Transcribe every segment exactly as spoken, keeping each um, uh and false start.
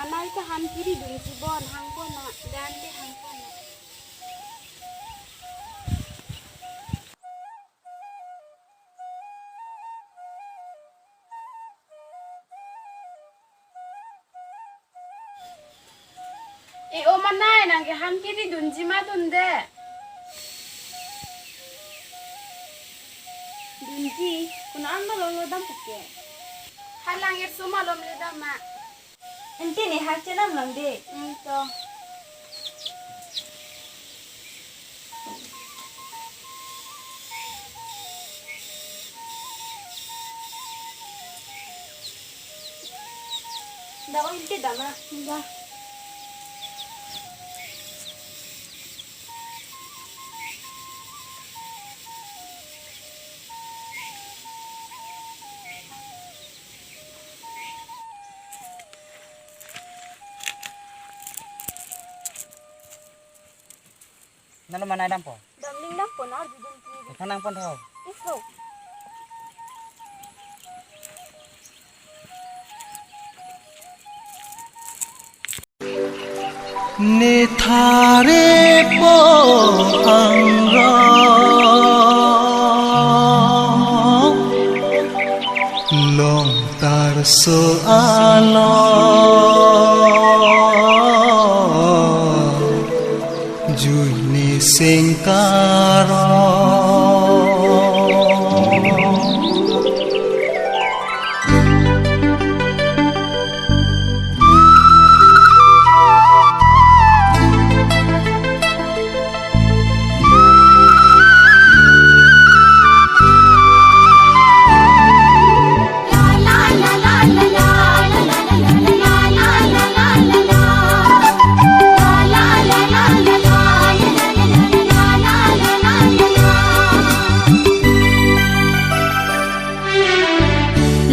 Anai ta han kiri dunji bon, hang bon na, dan ke hang bon na. E o manai, nang ke han kiri dunji ma dunde? Dunji, konat malom lo dam puke? Halang er so malom le dam ma. Ente ne hak chenam lang de. Hmm, to. Da, o ente dam ma. Da. Nalo manai dampo? Damling dampo, na arjudun kiri. Thanang pon tho. Iso. Nithare po angrong longtar so alo jui ni sengkaro.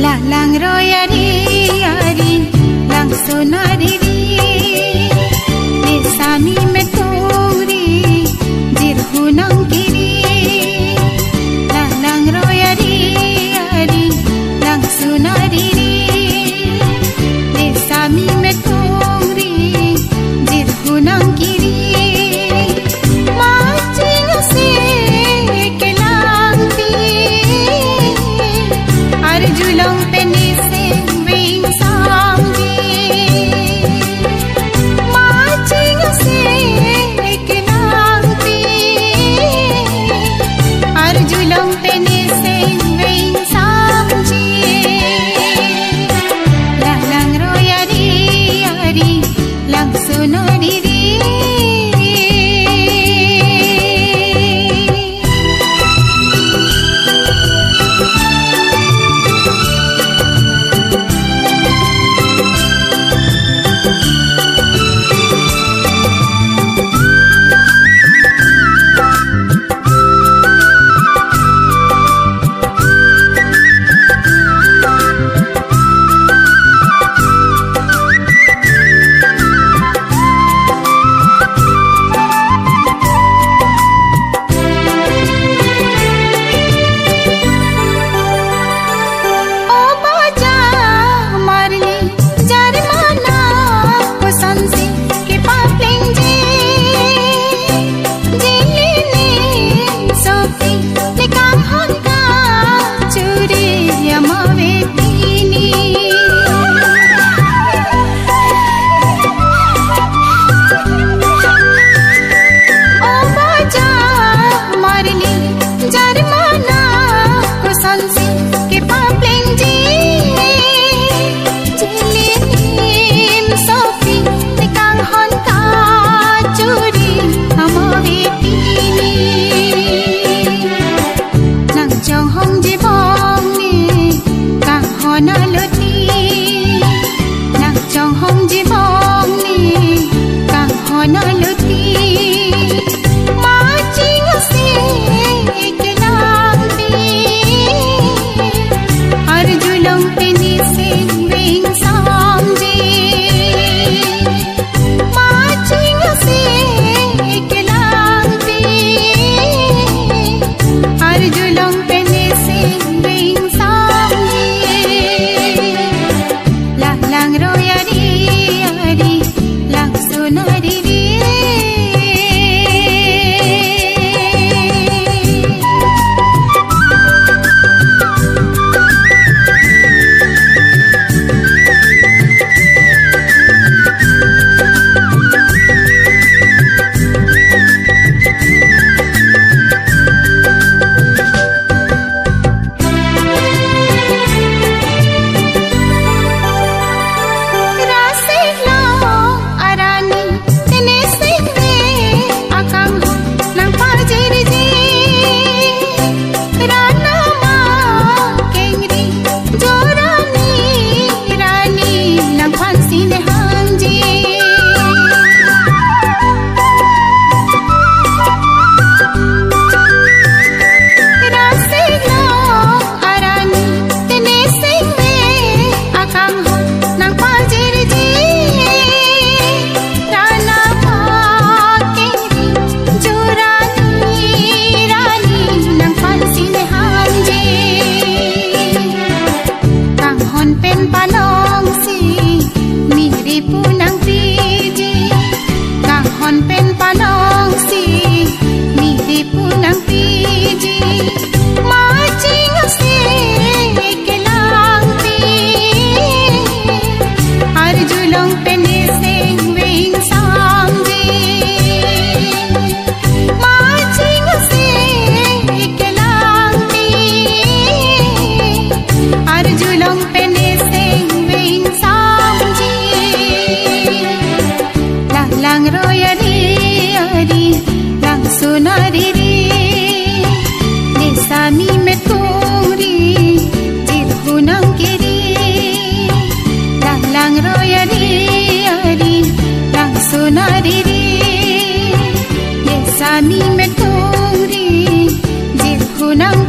La langroi ari ari, langsun ari ri, ne sami metung ri, jirhu nang kiri. La langroi ari ari, langsun ari ri, ne sami metung ri, jirhu nang kiri. Maching ase kelangpi, arjulong pen isi ving samji. Maching ase kelangpi, arjulong pen isi ving samji. La langroi ari ari, langsun ari ri. Nang